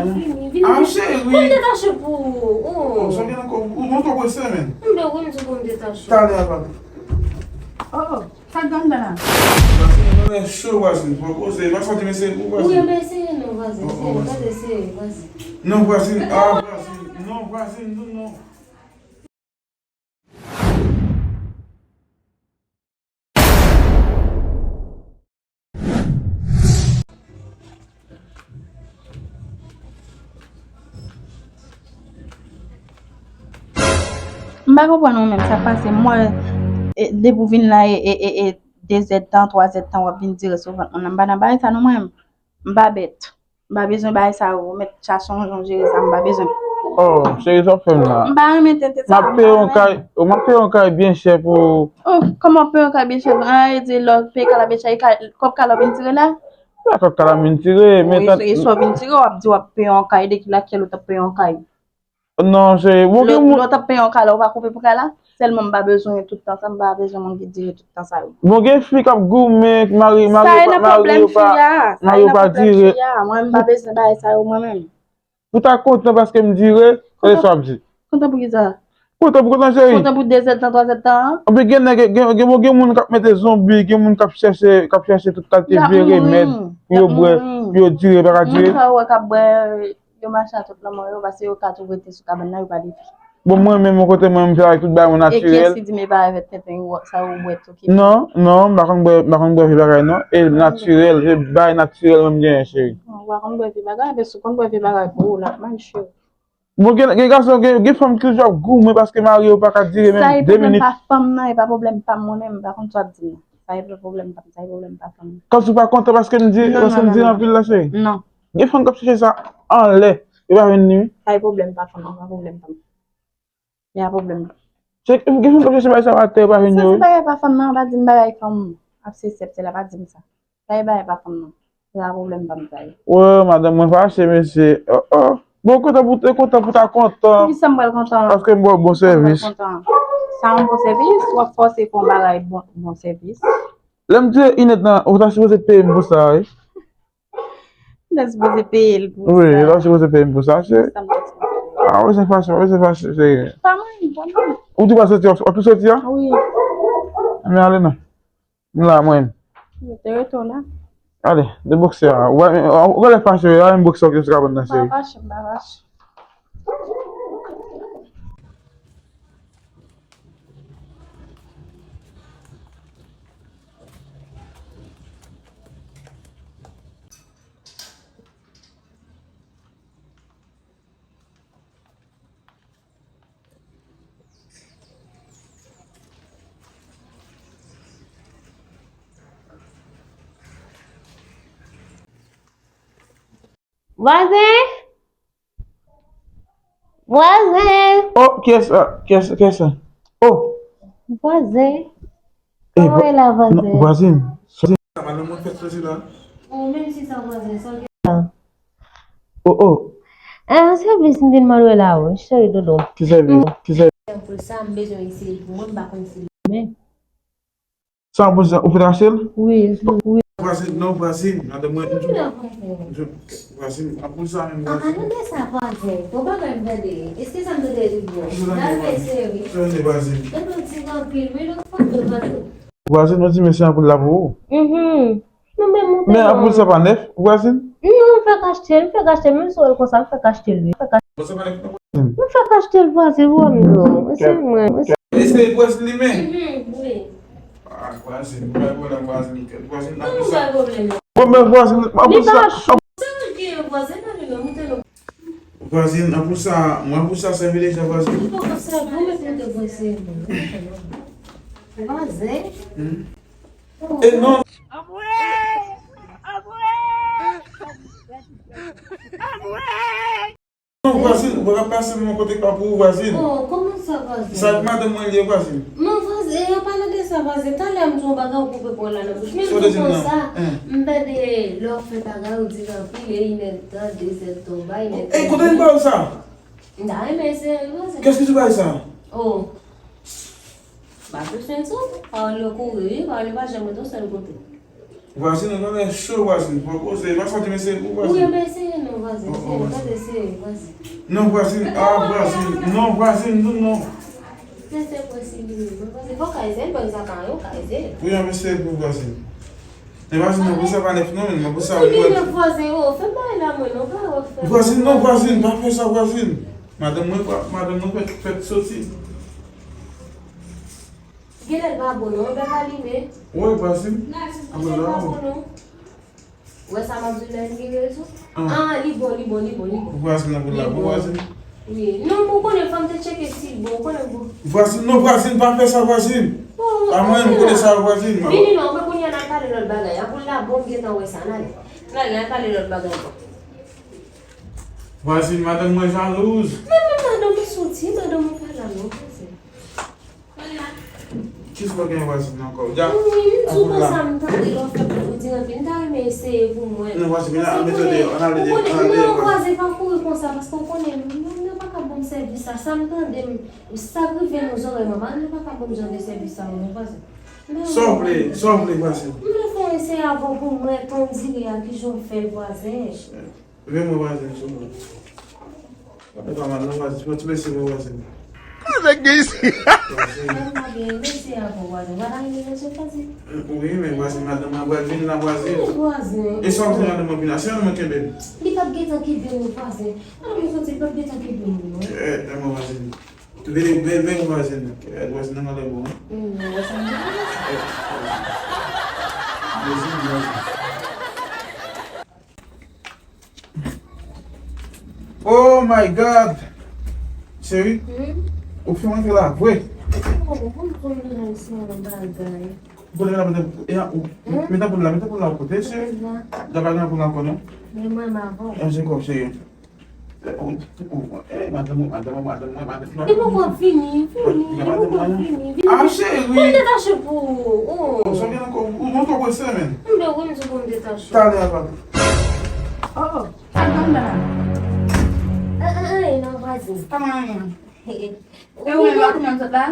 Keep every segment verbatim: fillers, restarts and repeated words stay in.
Vini, vini. Ah, cheri. Pou m detache pou ou. Oh. Oh, sa gen ankò. Ou, ou, ou prese, men. M te wè m sou pou m detache. Talè a, papi. Oh, oh. Sa k gen anndan la? Vwazin, nan lè cho, vwazin. Pran poze. Pa sòti, mesye, ou vwazin. Wi, mesye, non, vwazin. Oh, oh, vwazin. Vwazin, se vwazin. Non, vwazin. Ah, vwazin. Non, vwazin, non, non. M pa konprann ou menm, sa k pase. M wè, e, depi w vin la, e, e, e, e, de zèdtan, twa zèdtan, w ap vin dire sou vant mwen. M pa nan bagay sa non, mwen menm. M pa bèt. M pa bezwen bagay sa yo. Ou mèt chache yon jan w jere sa, m pa bezwen. Oh, cheri, sa w fè m la? M pa renmen tenten sa. M ap peye yon kay, oh, m ap peye yon kay byen chè pou. Oh, kòman w ap peye yon kay byen chè? An, e di lè w peye kay la byen chè, e kay, kòb kay la w vin tire la? Wi, kòb kay la m vin tire, men wi, tan e sa w vin tire, w ap di w ap peye yon kay, de ki lakèl ou t ap peye yon kay? Non, cheri, bon, gen moun. Lè w t ap peye yon kay la, ou pa koupe pou kay la? Sèlman m pa bezwen tout tan sa, m pa bezwen moun ki dire tout tan sa yo. Bon, gen fi k ap goumen, mari, mari yo pa, mari yo pa, mari yo pa dire. Sa e nan pwoblèm fi a. Mwen, m pa bezwen bagay sa yo, mwen menm. Pou ta kontan paske m dire, se sa w ap di. Kontan pou ki sa? Kontan pou kontan, cheri. Kontan pou de zèdtan, twa zèdtan an? Anpi gen nèg, gen, gen, gen moun k ap mete zonbi, gen moun k ap chèche, k ap chèche tout kalite vye remèd pou yo bwè, pou yo dire, pa ka dire. Moun sa yo wè k ap bwè, yo mache a tout lanmò yo, paske yo ka tou rete sou kabann nan, yo pa depi. Bon, mwen menm, yon kote mwen, m fè avèk tout bagay mwen natirèl. E kiyès ki di m e pa avèk tenten sa yo bwè tou ki. Non, non, m pa konn bwè, m pa konn bwè vye bagay, non. E natirèl, se bagay natirèl mwen m genyen, cheri. Non, ou pa konn bwè vye bagay, men si w konn bwè vye bagay pou ou, l ap mal, cheri. Bon, gen, gen gason, gen, gen fanm ki toujou ap goumen paske mari yo pa ka dire menm de minit. Sa e pwoblèm pa fanm nan, e pa pwoblèm pa m mwen menm, m pa konn sa w ap di m nan. Sa e pa pwoblèm pa m, sa e pwoblèm pa fanm nan. Kòmsi w pa kontan paske m di, paske m di anpil la, cheri? Non. Gen fanm k ap chèche sa anlè, yo pa jwenn li, wi. Sa e pwoblèm pa fanm nan, pa pwoblèm pa m. Ya pwoblèm. Se gen fanm k ap chèche bagay sa yo atè, yo pa jwenn yo, wi. Sa se bagay pa fanm nan, pa di m bagay fanm ap se sèp, se la pa di m sa. Sa e bagay pa fanm nan. Se pa pwoblèm pa m sa ye. Wè, madanm mwen fache, mesye. Oh, oh. Bon, kontan pou, kontan pou ta kontan. Poukisa m pral kontan? Paske m ba w bon sèvis. Sa yon bon sèvis, w ap fòse fè yon bagay bon, bon sèvis. Lè m di inèt nan, ou ta sipoze peye m pou sa, wi. M ta sipoze peye l pou sa. Wi, ou ta sipoze peye m pou sa, cheri. Sa m ta sipoze peye. Ah, wi, se fache, wi, se fache, cheri. Pa mwen, pa mwen. Ou di w pa soti, w ap tou soti a? Wi. Men ale non. M la, mwen. Mete reto la. Ale, debokse a. Ou wè, ou genlè fache, wi, a, menm bokse w ki sou kabann nan, cheri. M pa fache, m pa fache. Vwazen! Vwazen! Oh, kiyès sa? Kiyès, kiyès sa? Oh! Vwazen! Eh, kòman w ye la, vwazen? Vwazin. Sa pa nan mwen fèt soti la. Ou menm si sa vwazen, sa w gen la? Oh, oh. Eh, yon sèvis m vin mande w la, wi, cheri dodo. Ki sèvis? Ki sèvis? Pou sa, m bezwen eseye pou mwen, m pa konn si l men. Sa, ou fèk achte l? Wi, wi. Vwazin, non, vwazin. Madanm mwen, m di w. Vwazin, anpil sa menm, vwazin. Ah, ah, non, men sa vwazin. Bon, bagay m tande. Èske sa m tande tout bon? N al fè seri. Tande, vwazin. Tande, ti anpil, wi, lòt fwa, vwazin. Vwazin, nou di mèsi anpil la pou ou. Mhm. Nou menm, nou. Men anpil sa pa nèf, vwazin? Non, m fèk achte l, m fèk achte l, menm si w wè l konsa, m fèk achte l, wi. M fèk achte l. Bon, sa pa nèf non, vwazin. M fèk achte l, vwazin, vwazin, non. Se mwen, se mwen. Èske vwazin li menm? Mhm, wi. Ah, vwazin, m bay pwoblèm vwazin. Vwazin, anpil sa. Kòman w bay pwoblèm? Bon, men vwazin, anpil sa. Li pa chou. Sa w gen vwazin nan li menm, ou te nou. Vwazin, anpil sa, mwen pou sa sèvi deja vwazin. Ou poko sèvi, ou mèt mete vwazin. Vwazin? Hmm. E non. Anmwey! Anmwey! Anmwey! Non, vwazin, ou pa ka pase m yon kote k pa pou ou, vwazin. Oh, kòman sa, vwazin? Sa ak madanm mwen li ye, vwazin. Men vwazin, e, an palan de sa, vwazin, talè m di yon bagay ou koupe pawòl la nan bouch. Men m di konsa, m tande lè w fè bagay ou di l anpil, e inèdtan, dezèdtan, ba inèdtan. E, kote li ba w sa? M ta renmen eseye l, vwazin. Kiyès ki di w bagay sa? Oh. M ap bezwen sa. Pawòl yo kouri, wi, pawòl yo pa janm rete yon sèl kote. Vwazin, ou nan lè cho, vwazin. Fò poze, pa sòti, mesye, pou vwazin. Wi, men seye non, vwazin. Oh, oh, seye, vwazin. Gade, seye, vwazin. Non, vwazin. Ah, vwazin. Non, vwazin, non, non. Mesye, pran si li, non, vwazin. Fò kay seye, bon, sa pa yon kay seye. Wi, men seye pou vwazin. Men vwazin, non, pou sa pa nèf, non, men pou sa, mwen. Li nèf, vwazin, oh, fè bay la, mwen, non, pa wè, fè. Vwazin, non, vwazin, pa fè sa, vwazin. Madanm mwen, pa- madanm mwen fèk, fèk soti. Genlè l pa bon non, bèk alime. Wi, vwazin. Genlè l pa bon non. Wè sa m ap di w la, li gen rezon. Ah, li bon, li bon, li bon, li bon. Vwazin nan pou la, pou vwazin. Wi. Non, mwen konnen fò m te tcheke si l bon, ou konnen bon. Vwazin, non, vwazin, pa fè sa, vwazin. A mwen, m konnen sa, vwazin. Vini non, men kounye a n ap pale lòt bagay. Apre l la bon, m gentan wè sa, n ale. N ale, n al pale lòt bagay ankò. Vwazin, madanm mwen jalouz. Men, men, madanm ou soti, madanm ou pa la non, vwazin. Kisa w gen vwazin ankò? Wi, m di w konsa, m tande lè w fè pou di anpil. M ta renmen eseye pou mwen. Non, vwazin, vin la, mete w deyò, ann ale deyò, ann ale deyò. Non, vwazin, pa kouri konsa, paske w konnen, nou, nou pa ka ban m sèvis sa. Sa m tande, m, sa k rive nan zòrèy mwen, nou pa ka ban m jan de sèvis sa yo, non, vwazin. Sa w vle, sa w vle, vwazin? M vle fè eseye avè w pou m wè tan dire a, kijan w fè l, vwazin. Vin mwen vwazin sou mwen. Ou pa mal non vwazin, se yon ti mesye mwen vwazin. Kote nèg gen isi? Vwazin. Mwen pa byen mesye a bon vwazin. Vwazin gen mesye vwazin. Wi, men vwazin madanm mwen vwazin la vwazin. Wi, vwazin. E sa w di madanm mwen vin la, se yon mwen kenbe m. Li p ap gentan kenbe nou vwazin. Madanm mwen soti, li p ap gentan kenbe nou non. E, e mwen vwazin. Vini, vini, vini vwazin. E, vwazin nan malè bon. Wi, vwazin. E, vwazin, vwazin. Oh my God! Cheri, ou fè mwen fè la vre. Ou konnen la, mete, e, ou, mete pou la, mete pou la kote, cheri. Daba gen pou la konnen. Men mwen, m avè w. E, se kòb, cheri. E, ou, ou, e, madanm, madanm, madanm, madanm. Li poko fini, fini, li poko fini. Ah, cheri. Pou m detache pou ou. Oh, sa gen ankò, ou, ou, ou, ou, men. M te wè m di pou m detache. Talè a, papi. Oh, oh. Sa l konn la? An, an, an, non, vwazin. Kòman anyen? E ou menm la, kouman sot la?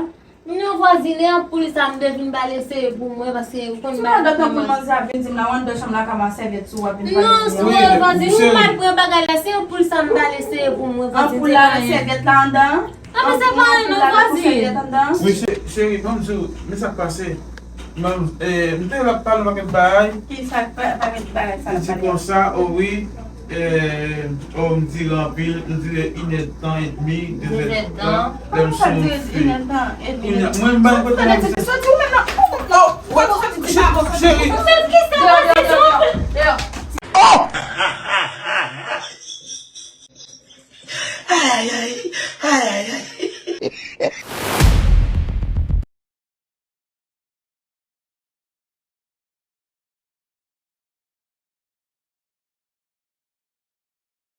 Non, vwazin, e anpoul sa m te vin ba l eseye pou mwen, paske ou konn ba l. Ti madanm nan pou manzè ap vin di m la, w anndan chanm la ka ba sèvyèt sou w ap vin pale. Non, sou mwen, vwazin, ou mal pran bagay la, se anpoul sa m ba l eseye pou mwen, vwazin. Anpoul la, sèvyèt la anndan? Apa se pa anyen non, vwazin. Wi, cheri, ban m di w, men sa k pase. Mwen, eh, m te la pale yon pakèt bagay. Ki sa k pa, pakèt bagay sa l ap pale? Li di konsa, o wi, eh, o m dire anpil, m dire inèdtan edmi, dezèdtan, lè m sou yon fi. Mwen, m bay kote mwen. Soti ou menm nan. Non, ou pa soti di sa, bon, cheri. Ou menm ki sa, vwazin? Oh! Ay, ay, ay, ay, ay.